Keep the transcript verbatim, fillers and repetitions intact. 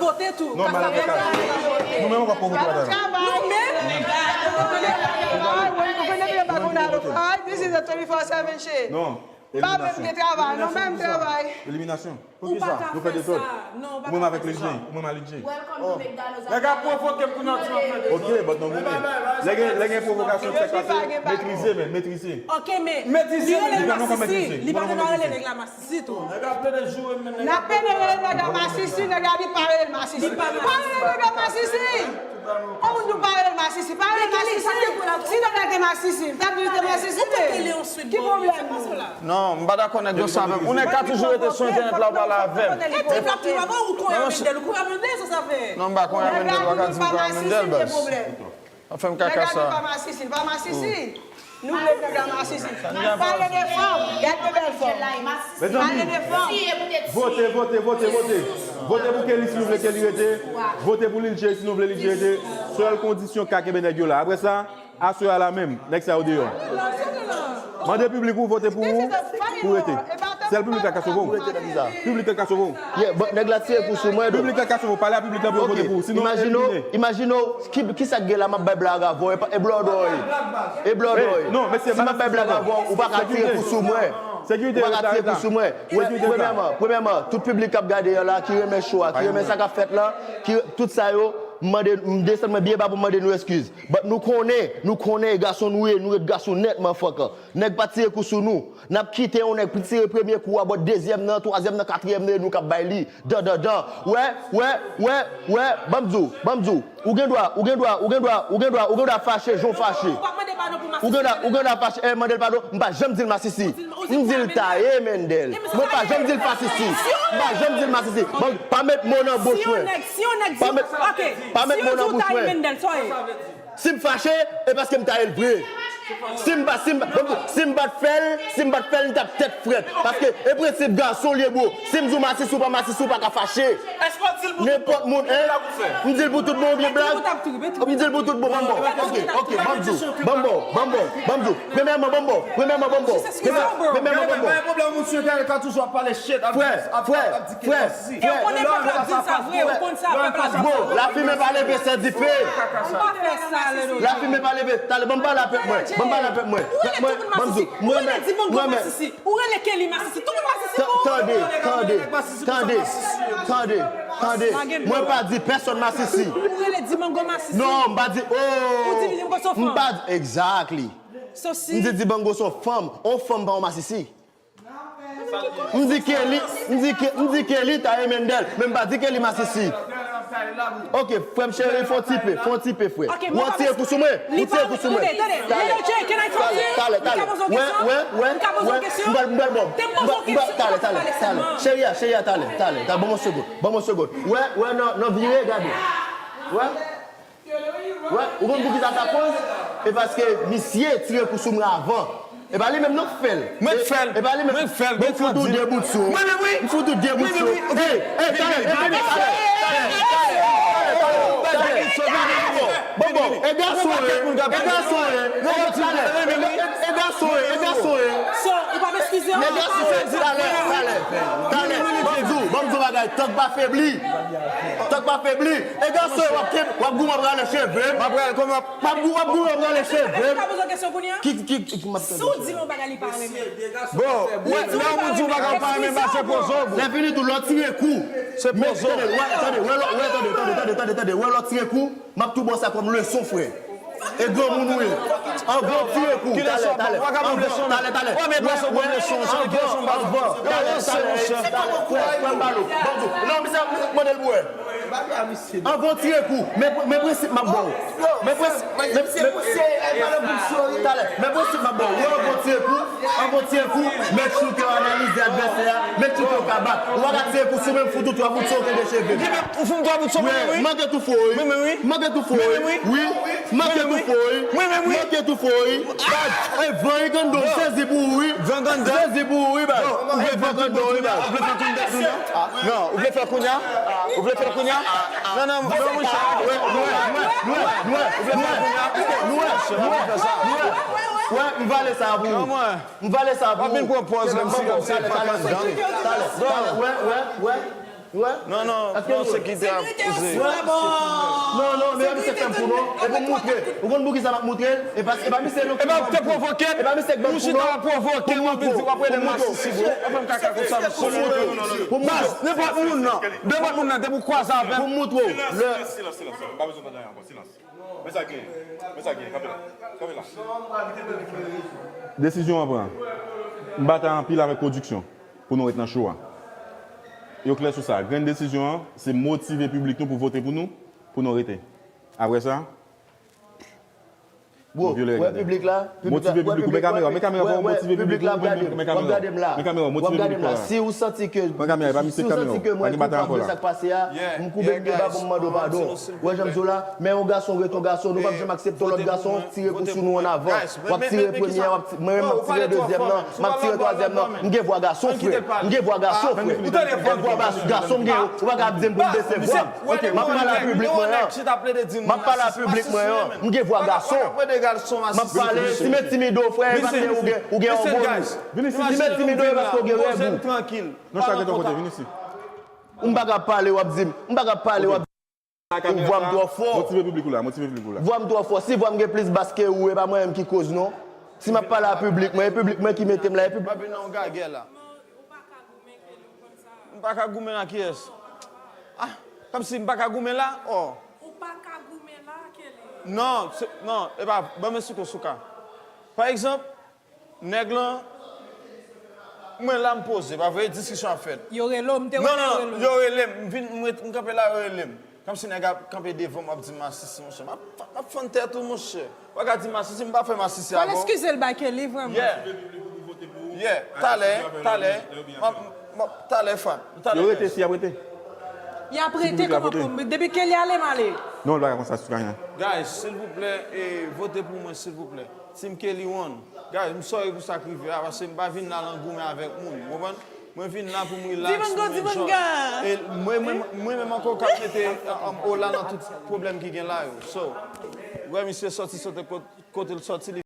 Vote tou. Non, madanm Kaka. Nou menm, nou pa pwovoke madanm. Nou menm? This is a twenty-four seven shit. Non. Pa menm gen travay, non, menm travay. Eliminasyon. Poukisa? Nou fè dezòd. Ou menm avèk Lil Jay, ou menm a Lil Jay. Nèg ap pwovoke m pou n ap fè. Ok, but non, men. Lè gen, lè gen pwovokasyon ki fèk pase, metrize, men, metrize. Ok, men. Metrize, men. Li pa nan masisi, li pa nan rele nèg la masisi tou. Nèg ap plede joure menm. N ap plede rele nèg la masisi, nèg la di pa rele l masisi. Pa rele nèg la masisi! Ou nou pa rele masisi, pa rele masisi. Si nèg la te masisi, ta di l te masisi, men. Ki pwoblèm nou? Non, m pa dakò nèg yo sa avè m. Ou nèg ka toujou rete sou entènèt la, ou pale avè m. E ti pap ti papa ou konn Mendel, ou konn Mendel, sa sa fè? Non, m pa konn Mendel, ou pa ka di m konn Mendel, baz. Anfen, m kaka sa. Nèg la pa masisi, pa masisi. Nou vle nèg la masisi. Pale de fanm, gad de bèl fanm. Pale de fanm. Vote, vote, vote, vote. Vote pou Kelly si nou vle Kelly rete. Vote pou Lil Jay si nou vle Lil Jay rete. Sèl kondisyon ka kenbe nèg yo la. Apre sa, aswè a la menm, nèg sa yo deyò. Mande piblik ou vote pou ou, pou rete. Sèl piblik la ka sove w. Piblik la ka sove w. Yeah, but nèg la tire kou sou mwen, though. Piblik la ka sove w. Pale a piblik la pou yo vote pou ou. Sinon, elimine. Imagine w, ki, ki sa k gen la, m ap bay blag avè w, e pa, e blòdòy. E blòdòy. Si m ap bay blag avè w, ou pa ka tire kou sou mwen. Ou pa ka tire kou sou mwen. Premyèman, premyèman, tout piblik k ap gade an la, ki renmen show a, ki renmen sa k ap fèt la, ki, tout sa yo, m mande, m desann mwen byen ba pou m mande nou eskiz. But nou konnen, nou konnen e gason nou ye, nou ret gason nèt, motherfucker. Nèg pa tire kou sou nou. N ap kite yon nèg tire premye kou a, but dezyèm nan, twazyèm nan, katriyèm nan, e nou k ap bay li. Dan, dan, dan. Wè, wè, wè, wè, ban m di w, ban m di w. Ou gen dwa, ou gen dwa, ou gen dwa, ou gen dwa, ou gen dwa fache, jan w fache. Ou gen dwa, ou gen dwa fache, eh, mande l padon, m pa janm di l masisi. M di l taye Mendel. Mwen pa janm di l masisi. M pa janm di l masisi. Bon, pa met mo nan bouch mwen. Pa met, pa met mo nan bouch mwen. Si m fache, e paske m taye l vre. Si m pa, si m, si m pa t fè l, si m pa t fè l, m t ap tèt frèt. Paske e prensip gason l ye, bro. Si m di w masisi, ou pa masisi, ou pa ka fache. Nenpòt moun, hein? M di l pou tout bon oubyen blag? M di l pou tout bon, ban m bon. Ok, ok, ban m di w, ban m bon, ban m bon, ban m di w. Premyèman, ban m bon, premyèman, ban m bon. Premyèman, ban m bon. Frè, frè, frè, frè. Bro, lafimen pa leve san dife. Lafimen pa leve. Talè, ban m pale a pèp mwen. Ban m pale a pèp mwen. Pèp mwen, ban m di w. Mwen menm, mwen menm. Ou rele Kelly masisi. Tout moun masisi pou ou. Tande, tande, tande, tande, tande. Mwen pa di pèsonn masisi. Ou rele Dimango masisi. Non, m pa di, oh. Ou di Dimango se yon fanm. M pa di, exactly. M di Dimango se yon fanm. Yon fanm pa yon masisi. M di Kelly, m di Ke-, m di Kelly taye Mendel, men m pa di Kelly masisi. Ok, frè m cheri, fon ti pe, fon ti pe, frè. Ou tire kou sou mwen, ou tire kou sou mwen. Talè, talè, talè. Wè, wè, wè, wè. M pral, m pral bon. M pral, m pral, talè, talè, talè. Cheri a, cheri a, talè, talè, talè. Ban m yon segonn, ban m yon segonn. Wè, wè, non, non, vire, gade. Wè. Wè, ou konn poukisa sa koz? E paske misye tire kou sou mwen avan. E pa li menm non k fè l. Mwen k fè l. E pa li menm. Mwen k fè l. Mwen fout ou de bout sou. Mwen menm wi. M fout ou de bout sou. Ey, ey, talè, talè, talè, talè, talè, talè, talè. Bon, bon, e gason ye, e gason ye. E gason ye, e gason ye. So, ou pa eskize w? E gason ye, talè, talè, talè. Ban m di w, ban m di w bagay, tank pa febli. Tank pa febli. E gason yo, w ap kenbe, w ap goumen, w ap rale cheve. W ap rale kòman? W ap gou-, w ap goumen, w ap rale cheve. Èske m ka poze w kesyon kounye a? Ki, ki, ki, ki m ap tande? Si w di l yon bagay, li pa renmen. Bon, lè yon moun di w bagay, ou pa renmen, ba se poze w, bro. Lè fini tou, lè w tire kou. Se poze w. Tande, wè, tande, wè, lè, wè, tande, tande, tande, tande, tande, wè, lè w tire kou, m ap tou ba w sa kòm leson, frè. E granmoun ou ye. Anvan w tire kou, talè, talè. Anvan, talè, talè. Wè, wè, anvan, anvan, talè, talè. Frè, frè, m ba l ou. Ban m di w. Non, misye ap mande l pou wè. Anvan w tire kou, men, men prensip m ap ba w. Men prensip, men, men, talè, men prensip m ap ba w. Wè, anvan w tire kou, anvan w tire kou, make sure ke w analize advèsè a, make sure ke w ka bat. Ou pa ka tire kou sou men m fout ou twa bout sou w kenbe cheve. Ou fout m twa bout sou mwen menm wi. Manke tou fò wi. Mwen menm wi. Manke tou fò wi. Wi. Manke tou fò wi. Mwen menm wi. Manke tou fò wi. Bad. Ey, van e gandon, sezi pou ou wi. Van gandon. Sezi pou ou wi, bad. Ey, van gandon wi, bad. Ou vle fè kounye a? Non, ou vle fè kounye a? Ou vle fè kounye a? Non, non, non, monchè. Ou vle fè kounye a? Wè, m vale sa pou ou. M vale sa pou ou. W ap vin pran pòz kòmsi, kòmsi e pa kandidan. Talè, talè, wè, wè, wè. Non, non, non, se ki te ap poze. Non, non, men misye fè m kou non. E pou m moutre. Ou konn poukisa m ap moutre l? E pa, e pa misye non. E pa ou te pwovoke l. E pa misye k ban m kou non. Ou chita w ap pwovoke, w ap vin di w ap rele masisi, bro. Ou ap fè m kaka konsa, misye. Pou m moutre w. Pou m moutre w. Baz, nenpòt moun nan. Nenpòt moun nan, depi w kwaze avè l. Pou m moutre w. Silans, silans, silans, silans. M pa bezwen tande anyen ankò. Silans. Men sa k genyen. Men sa k genyen. Kanpe la. Kanpe la. Desizyon an pran. M batay anpil avèk pwodiksyon pou nou ret nan show a. Yo klè sou sa. Grenn desizyon an, se motive piblik nou pou vote pou nou, pou nou rete. Apre sa, nou vyole règ la. Motive piblik ou, men kamera, men kamera pa w, motive piblik ou, men kamera, men kamera, motive piblik la. Si ou santi ke, si ou santi ke mwen koupab de sa k pase a, m koube m de ba pou m mande w padon. Ou wè jan m di w la, men yon gason ret yon gason, nou p ap janm aksepte yon lòt gason tire kou sou nou an avan. W ap tire premye a, w ap ti-, mwen menm m ap tire dezyèm nan, m ap tire twazyèm nan. M gen vwa gason, frè. M gen vwa gason, frè. M gen vwa bas-, gason m gen yo. Ou pa ka ap di m pou m bese vwa m. M ap pale a piblik mwen an. M ap pale a piblik mwen an. M gen vwa gason. M ap pale, si m entimide w, frè, e paske ou gen, ou gen ògèy. Si m entimide w, e paske ou gen règ ou. Non, chak de ton kote, vin isi. M pa ka ap pale, w ap di m. M pa ka ap pale, w ap Vwa m twò fò. Motive piblik ou la, motive piblik ou la. Vwa m twò fò. Si vwa m gen plis bas ke ou, e pa mwen menm ki koz non. Si m ap pale a piblik mwen, e piblik mwen ki mete m la, e piblik. M ap vin nan yon gagè la. M pa ka goumen ak kiyès? Ah, kòmsi m pa ka goumen la? Oh. Ou pa ka goumen la, Kelly. Non, se, non, e pa, ban m esplike w, Souka. Pa egzanp, nèg lan, mwen la m poze, pa vre, diskisyon ap fèt. Yo rele w, m te wè yo rele w. Non, non, yo rele m, m vin, m ret, m kanpe la, yo rele m. Kòmsi nèg ap kanpe devan m, ap di m masisi, monchè. M ap, m ap fann tèt ou, monchè. Ou pa ka di masisi, m pa fè masisi avè w. Fò l eskize l bay Kelly, vrèman. Yeah. Yeah, talè, talè. M ap, m ap, talè, Fat. Yo rete si y ap rete. Y ap rete kòman pou m, depi Kelly ale, m ale. Non, l pa ka konsa, Souka. Guys, silvouplè, e, vote pou mwen, silvouplè. Team Kelly One. Guys, m sorry pou sa k rive a, paske m pa vin la nan goumen avèk moun, w konprann? Mwen vin la pou m relax, pou m enjoy. E mwen, mwen, mwen menm ankò k ap mete, um, Ola nan tout pwoblèm ki gen la yo. So, wè misye sòti, sòti kot-, kote l sòti, li